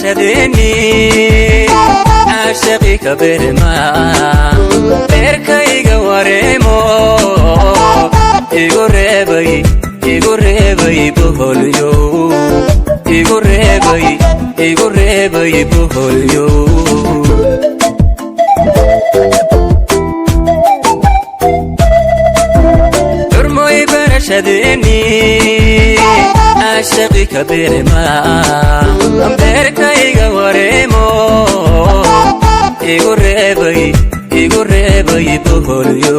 Barashadeeni caashaqi ka berma, beerkayga wareemo, igu reebay, igu reebay boholyo, igu reebay, igu reebay boholyo. Xurmoy barashadeeni caashaqi ka berma, beerkayga wareemo, igu reebay, igu reebay boholyo,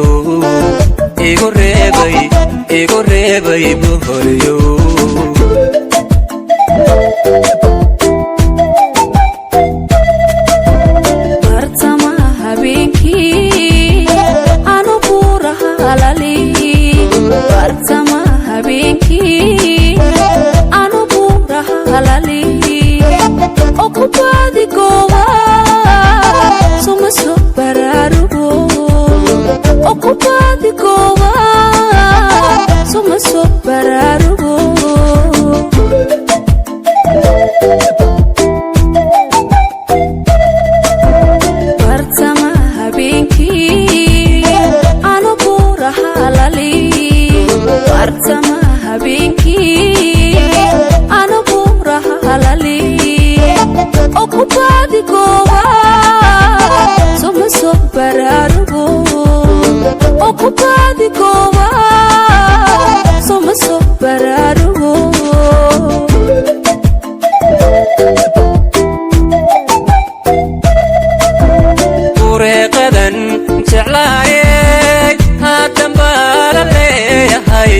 igu reebay, igu reebay boholyo. Bartama habeenkii anu buuraha halali, bartama habeenkii anu buuraha halali oo ku baadi gooba, suma soo baraarugo oo ku baadi gooba, suma soo baraarugo. Bartama habeenkii anu buuraha halali, bartama habeenkii anu buuraha halali oo ku baadi gooba, suma soo baraarugo oo ku baadi gooba, suma soo baraarugo. Bureeqadan jeclaayey haatan baa la leeyahay,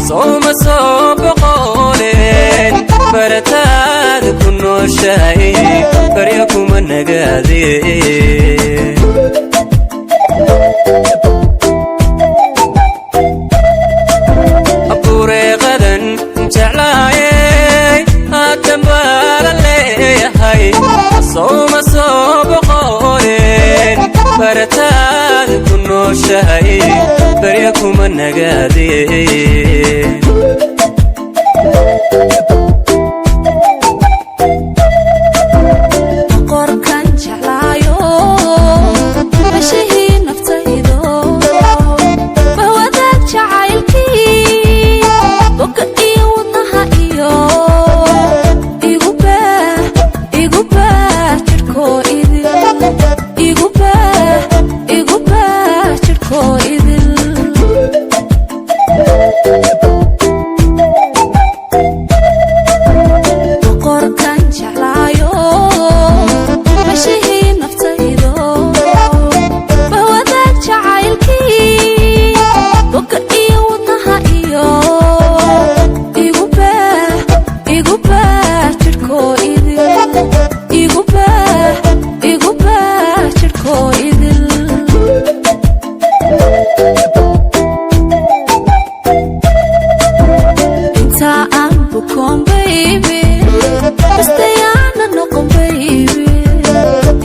sowma soo boqoleen barataada ku nooshahay, barya kuma nagaadee. Bureeqadan jeclaayey haatan baa la leeyahay, sowma soo boqoleen barataada ku nooshahay, barya kuma nagaadee. Boqorkan jeclaayo, bashihii naftaydo, bahwadaag jacaylkii boga iyo wadnaha iyo igu baah, igu baah jidhkoo idil, igu baah, igu baah jidhkoo idil. Boqorkan jeclaayo, bashihii naftaydo, bahwadaag jacaylkii boga iyo wadnaha iyo igu baah, igu baah jidhkoo idil, igu baah, igu baah jidhkoo idil. Inta aan bukoon baby, bastayaana noqon baby,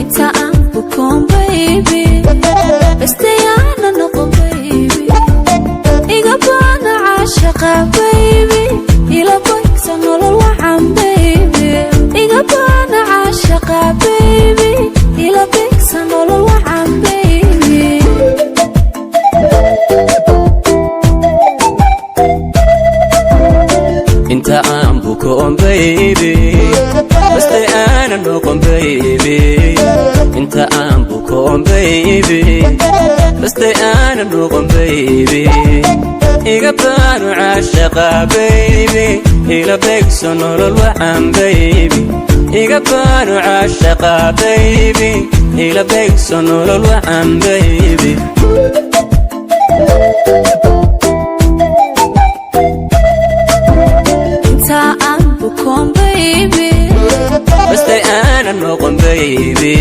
inta aan bukoon baby, bastayaana noqon baby, iga baana caashaqa baby, ila boysa nolol wacan baby, iga baana caashaqa baby, ila beegsa nolol wacan baby. Inta aan bukoon baby, bastay aanan noqon baby, inta aan bukoon baby, bastay aanan noqon baby, iga baanu caashaqa baby, ila beegso nolol wacan baby, iga baanu caashaqa baby, ila beegso nolol wacan baby. Inta aan bukoon baby, bastay aanan noqon baby,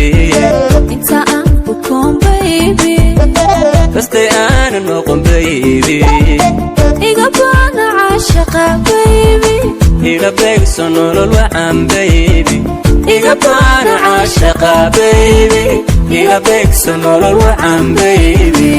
inta aan bukoon baby, bastay aanan noqon baby, iga baana caashaqa baby, ila beegso nolol wacan baby, iga baanu caashaqa baby, ila beegso nolol wacan baby.